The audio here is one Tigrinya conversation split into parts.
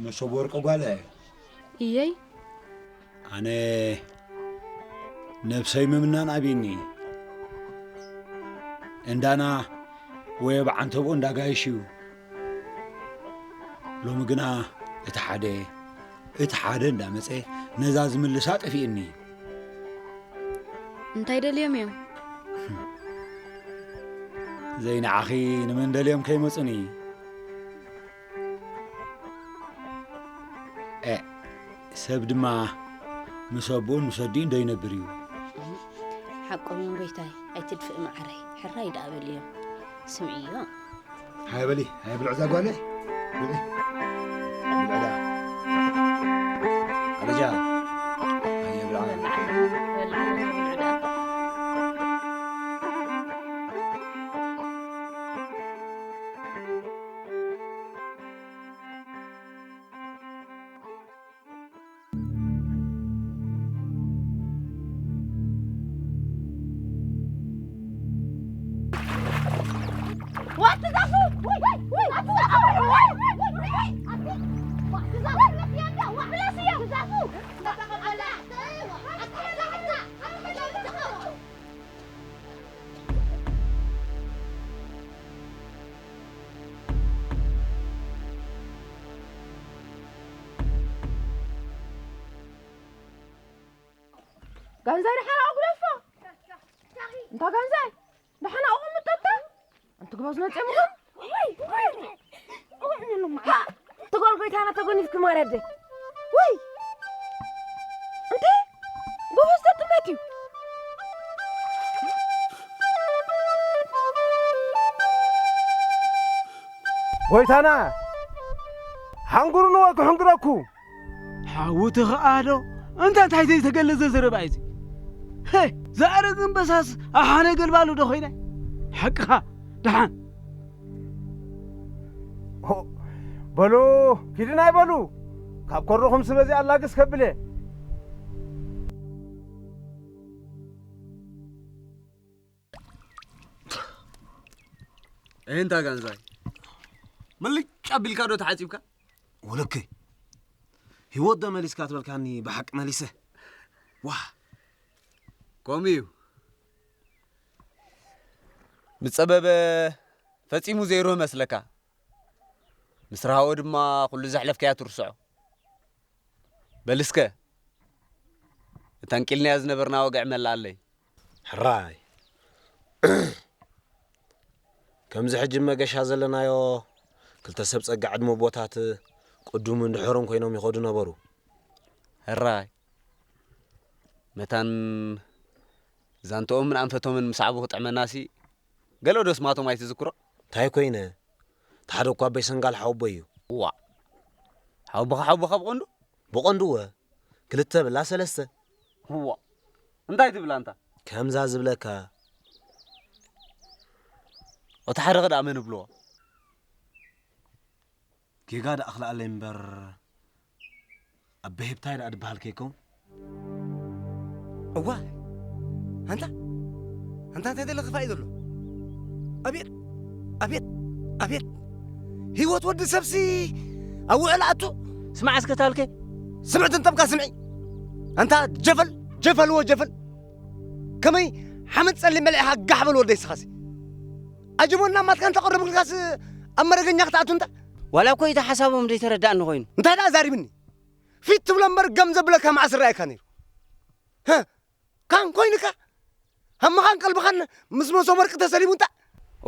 መሶብ ወርቂ ጓለ። እየይ። ኣነ ነብሰይ ምምናን ኣብይኒ። እንዳና ወይ ኣብ ዓንተቦ እንዳጋየሽ እዩ። ሎሚ ግና እቲ ሓደ፣ እቲ ሓደ እንዳመጸ ነዛ ዝምልሳ ጠፊእኒ። እንታይ ደልዮም እዮም? ዘይንዓኺ ንመን ደልዮም ከይመጹኒ? እ፣ ሰብ ድማ ምስ ኣቦኡን ምስ ኣዲኡን ዶ ይነብር እዩ? ሓቆም እዮም ጎይታይ፣ ኣይትድፍእ መዓረይ፣ ሕራይ ደኣ በልዮም። ስምዕዮ። ሃየ በሊ፣ ሃየ ብልዕ እዛ ጓለይ። ብልዒ። ብልዕ ደኣ። ኣለጃ። ሃየ ብልዓ። ጋንዛይ ደሓን ኣጉለፎ። እንታ ጋንዛይ ደሓን ኣቑም ምጠጣ። ኣንቲ ግባዝ ነጽምኩም። ወይ፣ ወይ፣ ወይ፣ ወይ፣ ወይ፣ ወይ፣ ወይ፣ ትጓል ጎይታና ተጎኒፍኪ ማርያም ደይ። ወይ! እንዴ! ጎበዝ ተጥመት እዩ። ጎይታና፣ ሓንጉርንዎ ክሕንግረኩ። ሓውቲ ኸኣ ዶ? እንታ እንታይ ዘይተገለጸ ዘረባ እዩ እዚ? ሄ! ዘኣረግ እምበሳስ ኣሓነ ገልባሉ ዶ ኾይነ? ሓቅኻ፣ ደሓን። ሆ፣ በሉ፣ ኪድና ይበሉ። ካብ ኮርኹም ስበዚ ኣላግስ ከብለ። እንታ ጋንዛይ፣ ምልጭ ኣቢልካ ዶ ተሓጺብካ? ወለከይ፣ ህይወት ዶ መሊስካ ትበልካኒ ብሓቂ መሊሰ። ዋህ! ከምኡ እዩ። ምጸበበ ፈጺሙ ዘይርህ መስለካ። ምስ ረሃቦ ድማ ኩሉ ዘሕለፍካያ ትርስዖ። በል እስከ፣ እታ ኣንቂልናያ ዝነበርና ወግዒ መላኣለይ። ሕራይ። ከምዚ ሕጂ መገሻ ዘለናዮ ክልተ ሰብ ጸጋ ዕድመ ቦታት ቅዱምን ድሑርን ኮይኖም ይኸዱ ነበሩ። ሕራይ። መታን ዛንትኦምን ኣንፈቶምን ምስ ዓቡ ክጥዕመናሲ፣ ገለ ዶ ስማቶም ኣይትዝክሮ? እንታይ ኮይነ? እቲ ሓደ እኳ ኣቦይ ሰንጋል ሓወቦይ እዩ። እዋ። ሓወቦኻ ሓወቦኻ ብቐንዱ? ብቐንዱ እወ። ክልተ ብላ ሰለስተ። እዋ። እንታይ ትብል ኣንታ? ከምዛ ዝብለካ። እቲ ሓደ ኸ ደኣ መን እብልዎ? ጌጋ ደኣ ክልኣለይ እምበር፣ ኣበ ሄብታይ ደኣ ድበሃል ከይከውን? እዋ፣ ኣንታ፣ ኣንታ እንታይ ደለ ክፋእ እዩ ዘሎ? ኣቤት፣ ኣቤት፣ ኣቤት! ህይወት ወዲ ሰብሲ ኣብ ውዕል ኣቱ። ስማዕ እስከ ታልከ። ስምዕ ትንጠብካ ስምዒ። ኣንታ ጀፈል፣ ጀፈልዎ ጀፈል። ከመይ ሓመድ ጸሊም በሊዕኻ ጋሕ በል ወደይ ስኻሲ። ኣጅቦና ማትካ እንተቐረብልካስ ኣብ መረገኛ ክትኣቱ እንተ። ዋላ እኮ እቲ ሓሳቦም ዘይተረዳእኒ ኮይኑ። እንታይ ደኣ ዛሪብኒ? ፊት ትብሎ እምበር ገም ዘብለካ መዓስ ረኣየካ ነይሩ? ህ፣ ካን ኮይንካ? ሃምኻን ቀልብኻን ምስ መሶብ ወርቂ ተሰሊሙ እንተ።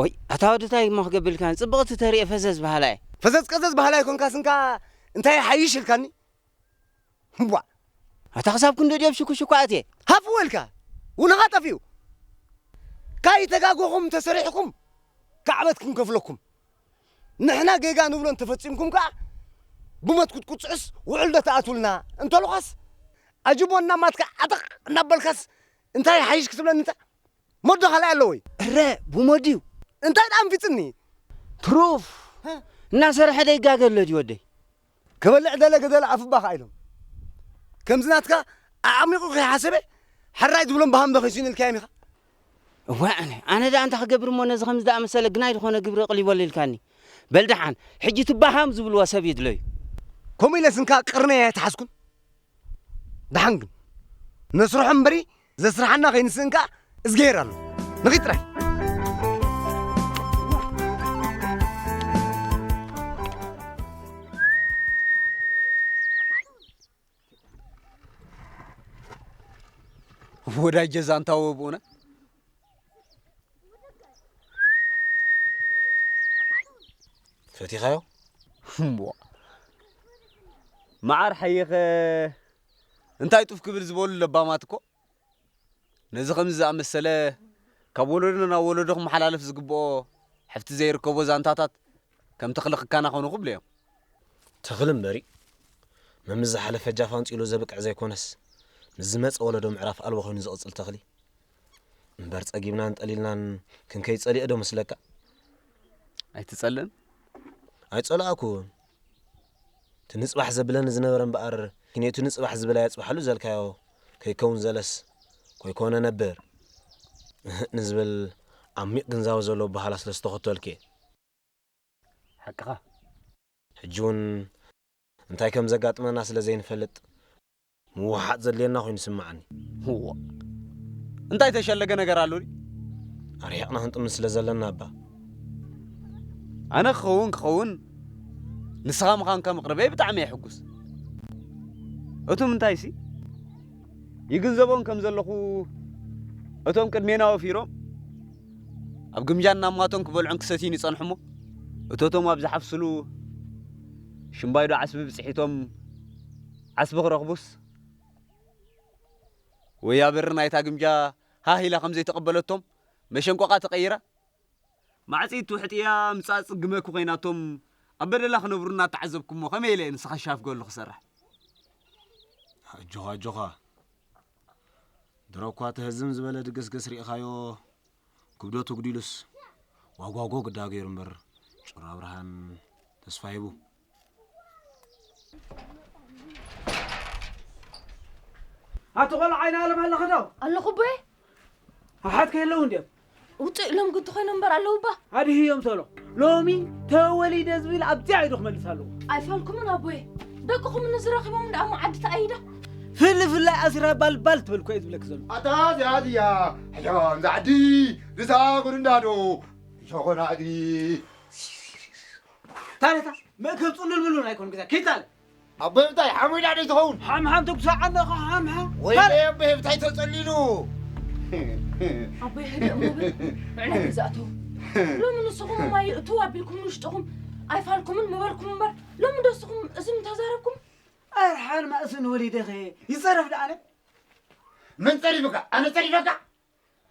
ኦይ፣ ኣታ ወዲ እንታይ እሞ ክገብር ኢልካኒ? ጽብቕቲ ተርእየ ፈዘዝ በሃላ እየ። ፈዘዝ ቀዘዝ በሃላይ ኮንካስ እንካ እንታይ ይሓይሽ ኢልካኒ? እምቧ። ኣታ ክሳብ ክንዶ ድዮም ሽኩሽኩ ኣትየ? ሃፍ ወልካ፣ ውንኻ ጠፊኡ። ካይተጋጎኹም ተሰሪሕኩም፣ ካዕበት ክንከፍለኩም። ንሕና ጌጋ ንብሎ እንተፈጺምኩም ከኣ፣ ብመትኩት ቁጽዕስ ውዕል ዶ ትኣትውልና እንተልኳስ፣ ኣጅቦ እናማትካ ዓጠቕ እናበልካስ፣ እንታይ ሓይሽ ክትብለኒ እንተ? ሞዶ ካልኣይ ኣሎ ወይ? እረ፣ ብሞድዩ። እንታይ ደኣ ኣንፊጽኒ? ትሩፍ። ሀ? እናሰርሐ ደይጋገ ኣሎ ድዩ ወደይ? ክበልዕ ደለ ገደለ ኣፍባኻ ኢሎም። ከምዚ ናትካ ኣዕሚቑ ከይሓሰበ ሕራይ ዝብሎም በሃም ዶ ከይሲኑ ኢልካዮም ኢኻ? እዋይ ኣነ፣ ኣነ ደኣ እንታይ ክገብር እሞ ነዚ ከምዚ ደኣ መሰለ ግናይ ዝኾነ ግብሪ ኣቕሊበሉ ኢልካኒ። በል ደሓን፣ ሕጂ እቲ በሃም ዝብልዎ ሰብ ይድለዩ። ከምኡ ኢለ ስንካ ቅርነይ ኣይተሓዝኩን። ደሓን ግን ነስርሖ እምበሪ ዘስርሓና ከይንስእን ከኣ እዝግሄር ኣሎ። ንኺድ ጥራይ። ወዳጀ ዛንታ ወብኡና። ፈቲኻዮ? እሞ መዓር ሓየኸ እንታይ ጡፍ ክብል ዝበሉ ለባማት እኮ ነዚ ከምዚ ዝኣመሰለ ካብ ወለዶ ናብ ወለዶ ክመሓላለፍ ዝግብኦ ሕፍቲ ዘይርከቦ ዛንታታት ከም ተኽሊ ክከናኸኑ ክብሉ እዮም። ተኽሊ እምበሪ መምዝ ዝሓለፈ ጃፍ ኣንጺሉ ዘብቅዕ ዘይኮነስ፣ ምስ ዝመጸ ወለዶ ምዕራፍ ኣልቦ ኮይኑ ዝቕጽል ተኽሊ። እምበር ጸጊብናን ጠሊልናን ክንከይድ ጸሊኤ ዶ መስለካ? ኣይትጸልእን? ኣይጸላእኩን። እቲ ንጽባሕ ዘብለኒ ዝነበረ እምበኣር፣ ኪኔቱ ንጽባሕ ዝበለ ኣየጽብሓሉ ዘልካዮ ከይከውን ዘለስ፣ ኮይኮነ ነበር። እህ፣ ንዝብል ዓሚቕ ግንዛበ ዘለዎ ኣበሃህላ ስለ ዝተኸተልኩ እየ። ሓቅኻ። ሕጂ እውን እንታይ ከም ዘጋጥመና ስለ ዘይንፈልጥ፣ ምውሓጥ ዘድልየና ኮይኑ ይስምዓኒ። እዋ፣ እንታይ ተሸለገ ነገር ኣሎ ድዩ? ኣርሒቕና ክንጥምት ስለ ዘለና እባ። ኣነ ክኸውን ክኸውን ንስኻ ምዃንካ ምቕርበይ ብጣዕሚ እየ ሕጉስ። እቱ ምንታይሲ፣ ይግንዘቦም ከም ዘለኹ፣ እቶም ቅድሜና ወፊሮም፣ ኣብ ግምጃ እናማቶም ክበልዑን ክሰትዩን ይጸንሑ እሞ፣ እቶቶም ኣብ ዝሓፍስሉ፣ ሽምባይዶ ዓስቢ ብጽሒቶም ዓስቢ ክረኽቡስ፣ ወያ በሪ ናይታ ግምጃ ሃህ ኢላ ከም ዘይተቐበለቶም፣ መሸንቆቓ ተቐይራ፣ ማዕጺት ትውሕጥ እያ፣ ምጻእ ጽግመ ክኾይናቶም ኣብ በደላ ክነብሩ እናተዓዘብኩሞ፣ ከመይ ኢለ እየ ንስኻ ሻፍ ገሉ ክሰርሕ? ኣጆኻ፣ ኣጆኻ። ድሮ እኳ እቲ ህዝም ዝበለ ድግስግስ ርኢኻዮ፣ ክብደቱ ኣጉዲሉስ ዋጓጎ ግዳ ገይሩ እምበር፣ ጩራ ብርሃን ተስፋ ሂቡ። ኣቲ ቆልዓ ዓይኒ ኣለም ኣለኺ ዶ? ኣለኹ ኣቦየ። ኣሓትከ የለውን ድዮም? ውፅእ ኢሎም ግዲ ኮይኖም እምበር ኣለዉ እባ። ኣድህዮም ሰሎ። ሎሚ ተወሊደ ዝብል ኣብዚኣ ኢዱ ክመልስ ኣለዎ። ኣይፋልኩምን ኣቦየ። ደቅኹም ንዝረኺቦም ደኣ እሞ ዓዲ ተኣይዳ። ፍልፍላይ ኣሲራ ባልባል ትብል እኮ እየ ዝብለኪ ዘሎ። ኣታ እዚኣ እዚኣ ሕጃ እዛ ዓዲ ንሳ ጉድ እንዳዶ ሸኾና ዓዲ። ታለታ መእከብ ጽሉል ብሉን ኣይኮን ግዛ ኪታል። ኣቦይ ብታይ ሓሙይ ዳዕዶ ትኸውን? ሓምሓም ትጉሳዕ ኣለኻ ሓምሓ። ወይ ታለ- ኣቦይ ብታይ ተጸሊሉ? ኣቦይ ህድእ እሞ በል። ንዕና ገዛ እተው። ሎሚ ንስኹም ማይ እትው ኣቢልኩም ንውሽጥኹም ኣይፋልኩምን ምበልኩም እምበር ሎሚ ዶ ንስኹም እዚ ምተዛረብኩም? ኣርሓን ማእስን ወሊደኸ ይጸረፍ ደኣነ? መን ጸሪፍካ? ኣነ ጸሪፈካ?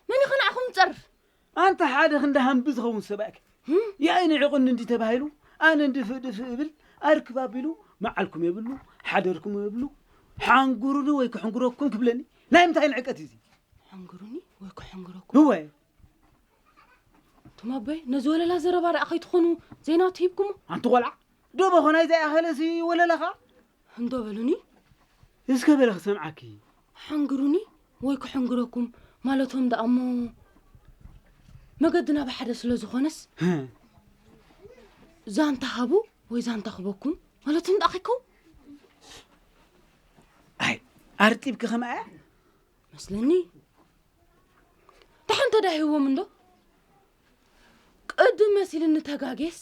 መን ኢኻ ንዓኹም ዝጸርፍ? ኣንታ ሓደ ክንዲ ሃምቢ ዝኸውን ሰብኣይከ? ህም? ያኢ ንዕቑኒ እንዲ ተባሂሉ፣ ኣነ እንዲ ፍእ ድፍእ እብል፣ ኣርክብ ኣቢሉ፣ መዓልኩም የብሉ፣ ሓደርኩም የብሉ፣ ሓንጉሩኒ ወይ ክሕንጉረኩም ክብለኒ፣ ናይ ምንታይ ንዕቀት እዩ እዚ? ሓንጉሩኒ ወይ ክሕንጉረኩም? እወ። እቶም ኣቦይ፣ ነዚ ወለላ ዘረባ ደኣ ከይትኾኑ ዘይናቱ ሂብኩሞ? ኣንቲ ቆልዓ፣ ዶ በኾናይ ዘይኣኸለሲ ወለላኻ? እንዶ በሉኒ። እስከ በለ ክሰምዓኪ። ሓንግሩኒ ወይ ክሕንግረኩም ማለቶም ደኣ እሞ መገድና ብሓደ ስለ ዝኾነስ፣ ህ። ዛንታ ሃቡ ወይ ዛንታ ክበኩም ማለቶም ደኣ ከይከውን። ኣይ፣ ኣርጢብኪ ከምኣ እያ? መስለኒ። ደሓን ተዳሂዎም እንዶ? ቅድም መሲልኒ ተጋግየስ፣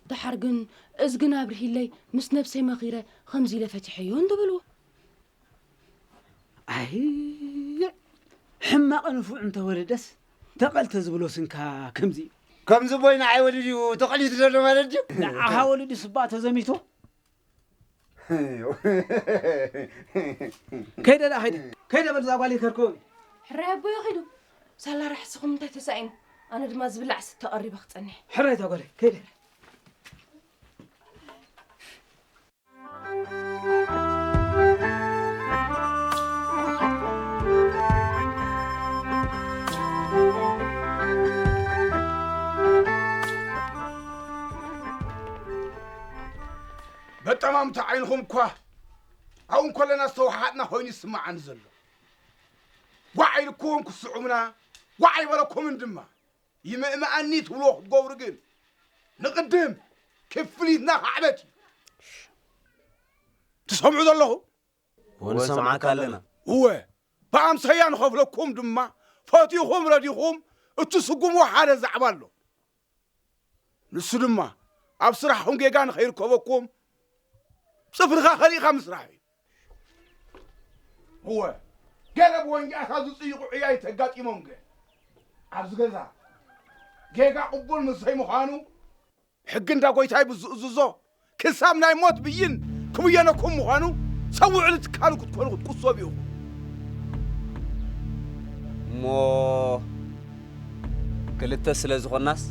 ደሓር ግን እዝግን ኣብርሂለይ ምስ ነብሰይ መኺረ ከምዚ ኢለ ፈቲሐዮ እንዶ በልዎ። ኣይ፣ ሕማቕ ንፉዕ እንተወለደስ ተቐልተ ዝብሎ ስንካ ከምዚ እዩ። ከምዚ ቦይ ንዓይ ወሊዱ እዩ ተቐሊቱ ዘሎ ማለት ድዩ? ንዓኻ ወሊዱ ስባ ተዘሚቱ። ከይደ ደኣ፣ ከይደ። ከይደ በል፣ እዛ ጓል ይከርከበኒ። ሕራይ ኣቦይ ኸይዱ። ሳላ ራሕስኹም እንታይ ተሳኢኑ? ኣነ ድማ ዝብላዕ ስተ ቀሪበ ክጸንሕ። ሕራይ እዛ ጓል፣ ከይደ። በጠማምታ ዓይንኹም እኳ ኣብኡ እንከለና ዝተወሓሓጥና ኮይኑ ይስምዓኒ ዘሎ። ዋዕ ኢልኩም ክስዑምና፣ ዋዕ ኣይበለኩምን ድማ። ይምእምኣኒ ትብልዎ ክትገብሩ ግን፣ ንቕድም ክፍሊትና ክዓበት እዩ። ትሰምዑ ዘለኹም? እወ፣ ንሰምዓካ ኣለና። እወ፣ ብኣምሰያ ንኸፍለኩም ድማ፣ ፈቲኹም ረዲኹም እትስጉምዎ ሓደ ዛዕባ ኣሎ። ንሱ ድማ፣ ኣብ ስራሕኹም ጌጋ ንኸይርከበኩም፣ ጽፍርኻ ከሊእኻ ምስራሕ እዩ። እወ፣ ገለ ብወንጌልካ ዝጽይቑ ዕያይት ተጋጢሞም ገ፣ ኣብዚ ገዛ ጌጋ ቅቡል ምስ ዘይምዃኑ፣ ሕጊ እንዳ ጐይታይ ብዝእዝዞ፣ ክሳብ ናይ ሞት ብይን ክብየነኩም ምዃኑ፣ ሰብ ውዕሊ ትካሉ ክትኮኑ ክትቁሰቡ ኢኹም። እሞ ክልተ ስለ ዝኾንናስ፣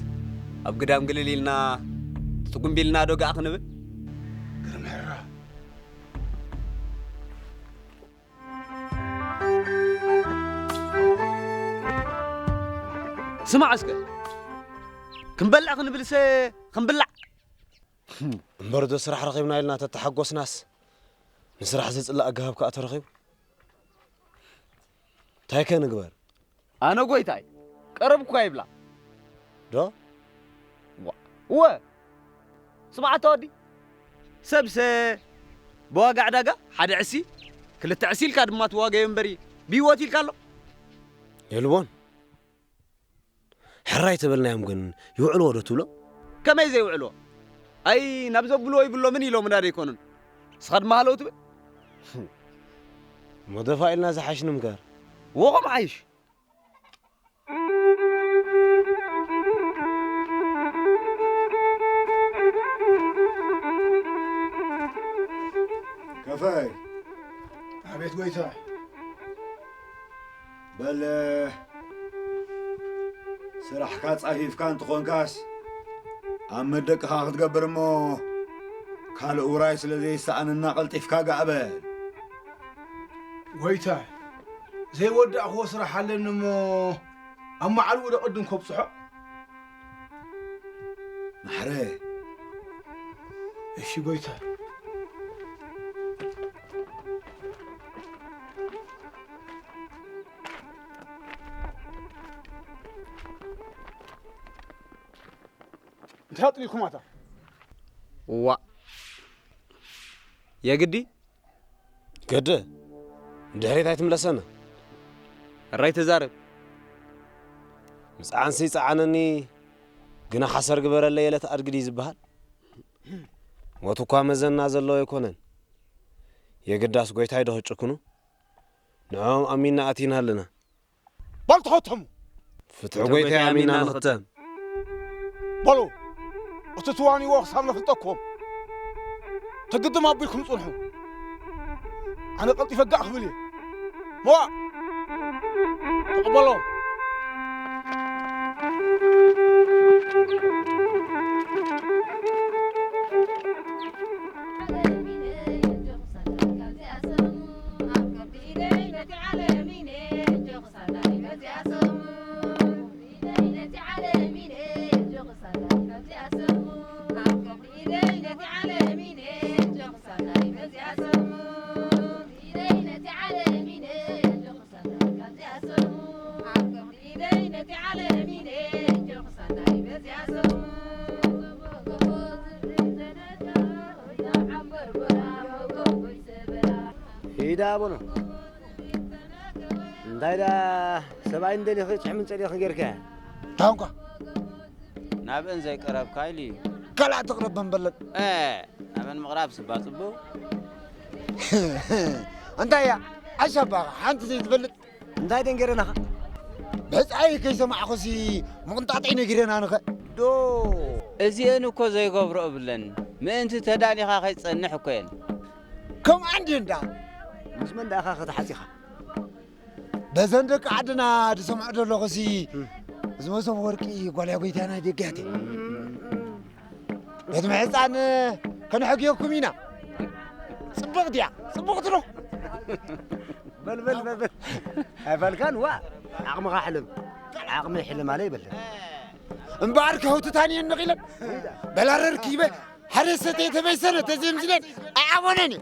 ኣብ ግዳም ግልል ኢልና፣ ትጉምቢልና ዶ ገኣ ክንብል? ግርም ሕራ። ስማዕ እስከ፣ ክንበልዕ ክንብልሰ፣ ክንብላዕ። እምበር ዶ ስራሕ ረኺብና ኢልና ተተሓጎስናስ፣ ንስራሕ ዘጽልእ ኣገባብ ከኣ ተረኺቡ። እንታይ ከ ንግበር? ኣነ ጐይታይ፣ ቀረብኩካ ይብላ። ዶ? ዋ-፣ እወ። ስምዓታ ወዲ፣ ሰብሰ ብዋጋ ዕዳጋ ሓደ ዕሲ፣ ክልተ ዕሲ ኢልካ ድማ ትዋገዮ እምበሪ፣ ብህይወት ኢልካ ኣሎ። የልቦን። ሕራይ ተበልናዮም ግን ይውዕልዎ ዶ ትብሎ? ከመይ ዘይውዕልዎ? ኣይ፣ ናብ ዘብልዎ ይብሎምን ኢሎምና ዶ ኣይኮኑን? ንስኻ ድማ ሃለው ትብል? እሞ ደፋ ኢልና ዝሓሽ ንምከር። ወ ከምኡ ሓይሽ። ከፈይ። ኣቤት ጐይታ። በል፣ ስራሕካ ጻፊፍካ እንተኾንካስ፣ ኣብ መደቅኻ ክትገብር እሞ፣ ካልእ ውራይ ስለ ዘይሰኣነና ቀልጢፍካ ጋእ በል። ጐይታ፣ ዘይወዳእክዎ ስራሕ ኣለኒ እሞ፣ ኣብ መዓልኡ ዶ ቅድም ከብጽሖ? ማሕረ። እሺ ጐይታ። እንታይ ኣጥሊኩም ኣታ? ዋ። የግዲ? ገደ፣ ንድሕሪት ኣይትምለሰና። ሕራይ ተዛረብ። ምጽዓንሲ ይጽዓነኒ፣ ግና ሓሰር ግበረለይ የለት ኣድግዲ ዝበሃል። ሞት እኳ መዘና ዘለዎ ኣይኮነን። የግዳስ ጐይታይ ዶ ክጭክኑ? ንዕኦም ኣሚንና ኣቲና ኣለና። በል ተኸተሙ። ፍትሒ ፍትሒ ጐይታይ ጐይታይ ኣሚና ኣሚና ንኽተም። በሉ፣ እቲ ትዋንይዎ ክሳብ ነፍልጠኩም፣ ትግድም ኣቢልኩም ጽንሑ። ኣነ ቀልጢፈ ጋእ ክብል እየ። መዋ፣ ተቐበሎ። ሂዳ ኣቡነ። እንታይ ደኣ ሰብኣይ እንደሊኺ ጭሕምን ጸሊእኺ ጌርካያ? ታንኳ። ናብአን ዘይቀረብካ ኢሉ እዩ። ካልኣ ትቕረብ በንበለል። እ፣ ናበን ምቕራብ ስባ ጽቡቕ። እንታይ እያ? ዓሻ ባኻ ሓንቲ ዘይትፈልጥ። እንታይ ደንገረናኻ? ብሕጻይ ከይሰማዕኹሲ ምቕንጣጠይ ነጊረና ንኸ። ዶ። እዚአን እኮ ዘይገብሮ እብለን። ምእንቲ ተዳሊኻ ከይትጸንሕ እኮ እየን። ከምኣን ድየን ደኣ? ምስ መን ደኣ ኢኻ ከተሓጺኻ? በዘን ደቂ ዓድና ዝሰምዖ ዘለኹሲ፣ እም። እዚ መሶብ ወርቂ ጓል እያ ጐይታና ደጊያት። እም፣ እም፣ እም። በቲ ምሕጻን ከነሐግየኩም ኢና። ጽብቕቲ እያ፣ ጽብቕቲ ዶ? በል፣ በል፣ በል፣ በል። ኣይበልካን፣ ዋ። ዓቕምኻ ሕለም። ዓቕመይ ሕለም ኣለ ይበል። እምበኣር ከህውትታን እየን ነቒለን። በላረር ክይበ ሓደ ሰተ የተበይሰነ ተዘምዝለን ኣይዓወነን እየ።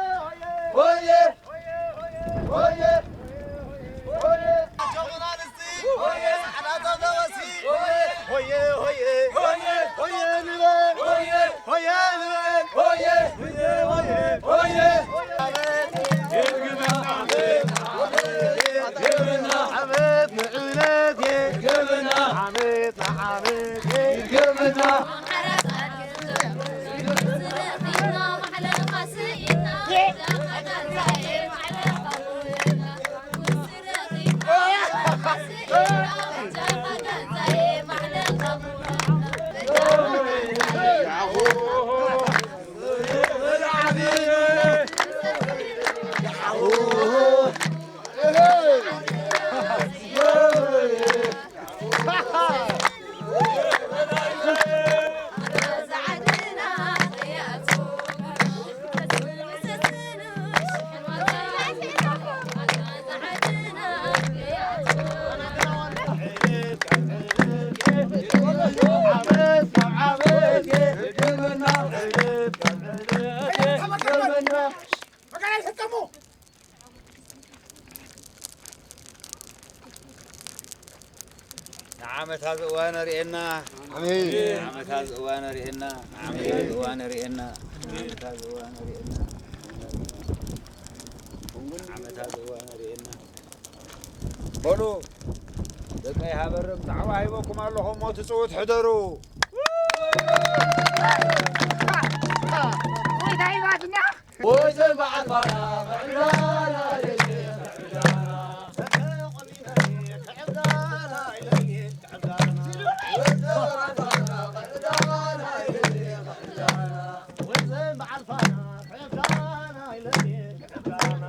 ሆየ! ሆየ! ሆየ! ሆየ! ሆየ! ሆየ! ሆየ! ሆየ! ሆየ! ሆየ! ሆየ! ሆየ! ሆየ! ሆየ! ሆየ! ዓመት ንዕብነት ይርገመና። ዓመት ንዓመት ይርገመና። ንዓመታ ዝእዋነ ርእየና። ኣሜን። ንዓመታ ዝእዋነ ርእየና። ንዓመታ ዝእዋነ ርእየና። ንዓመታ ዝእዋነ ርእየና። ንዓመታ ዝእዋነ ርእየና። በሉ ደቀይ ሃበርም ዛዕባ ሂበኩም ኣለኹ እሞ ትጽውት ሕደሩ። ወይ ታይ ባትና? ወዘን በዓል ፋና ምዕዳና ለየ ምዕዳና። ወዘን በዓል ፋና ምዕዳና ለየ ምዕዳና።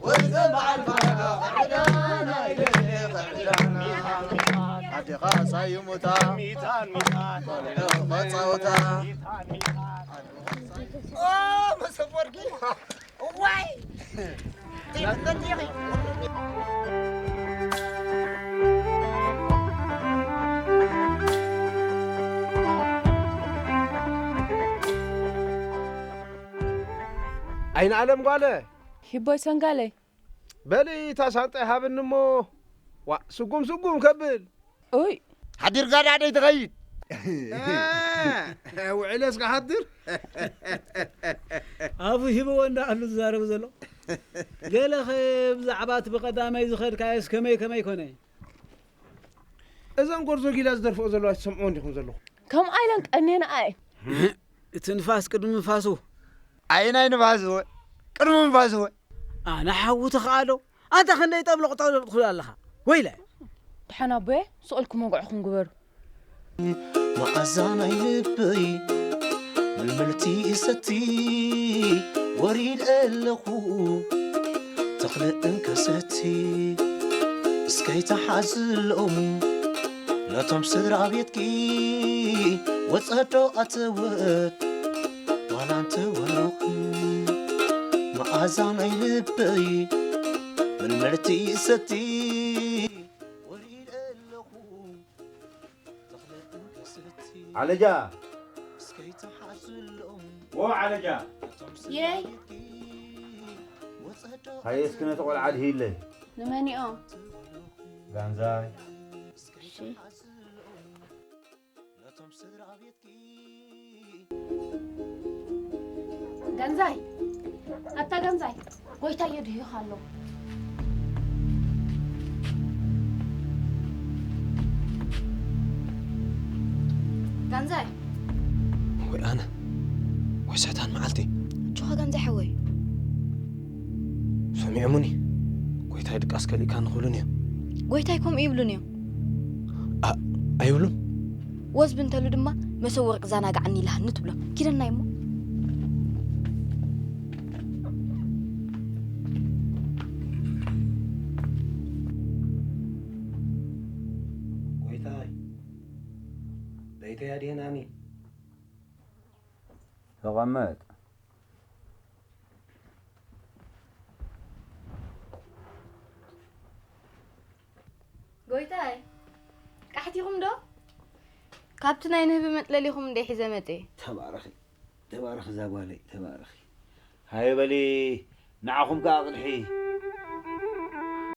ወዘን በዓል ፋና ምዕዳና ለየ ምዕዳና። ኣዴኻ ሳይሙታ ሚታን ሚታን። ቆልዑ መጻወታ። ሚታን ሚታን። ኦ፣ መሰብ ወርቂ። እዋይ! ዘይፍለጥ ኢኺ። ኣይንኣለም ጓለ። ሂቦይ ሰንጋለይ። በሊ እታ ሳንጣይ ሃብኒ እሞ፣ ዋ፣ ስጉም ስጉም ከብል። ኡይ። ሓዲርካ ዳዕደይ ትኸይድ። እ፣ ውዕለስ ክሓድር። ኣፉ ሂብዎ እንዳኣሉ ዝዛረብ ዘሎ። ገለኸ ብዛዕባ እቲ ብቐዳማይ ዝኸድካዮስ ከመይ ከመይ ኮነ? እዘን ጎርዞ ጊላ ዝደርፍኦ ዘለዋ ትሰምዕዎ እንዲኹም ዘለኹም? ከምኣ ኢለን ቀኔና ኣየን። እቲ ንፋስ ቅድሚ ንፋሱ። ኣየናይ ንፋስ እወ? ቅድሚ ንፋስ እወ? ኣነ ሓዊ ተኸኣሎ። ኣንታ ክንደይ ጠብለቕ ጠብለቕ ትብል ኣለኻ? ወይለ። ደሓን ኣቦየ፣ ስቕ ኢልኩም ወግዕኹም ግበሩ። መኣዛ ናይ ልበይ ምልምልቲ እሰቲ ወሪድ ኣለኹ ተኽሊ እንከሰቲ እስከይ ተሓዝሎም ነቶም ስድራ ቤትኪ ወጸዶ ኣተወት ዋላ እንተወለኹ መኣዛ ናይ ልበይ ምልምልቲ እሰቲ ወሪድ ኣለኹ ዓለጃ። ዎ ዓለጃ። የይ። ሃየ እስኪ ነቲ ቆልዓ ድሂለይ። ንመኒኦም? ጋንዛይ። እሺ። ገንዛይ፣ ኣታ ገንዛይ፣ ጎይታ የድህዩኻ ኣሎ። ገንዛይ። ወይ ኣነ፣ ወይ ሰይጣን መዓልቲ። ኣጆኻ ገንዛይ ሓወይ። ሰሚዖሙኒ፣ ጎይታይ ድቃስ ከሊእካ ንኽብሉን እዮም። ጎይታይ ከምኡ ይብሉን እዮም። ኣ-፣ ኣይብሉን? ወዝቢ እንተሉ ድማ መሰብ ወርቂ ዛናጋዓኒ ኢላሃኒ ትብሎ። ኪደናይ እሞ። ጎይታይ፣ ለይተይ ኣድየናኒ። ተቐመጥ። ጎይታይ፣ ቃሕቲኹም ዶ? ካብቲ ናይ ንህቢ መጥለሊኹም እንደ ሒዘ መጤ። ተባረኺ፣ ተባረኺ እዛ ጓለይ፣ ተባረኺ። ሃየ በሊ፣ ንዓኹም ከኣ ኣቕድሒ።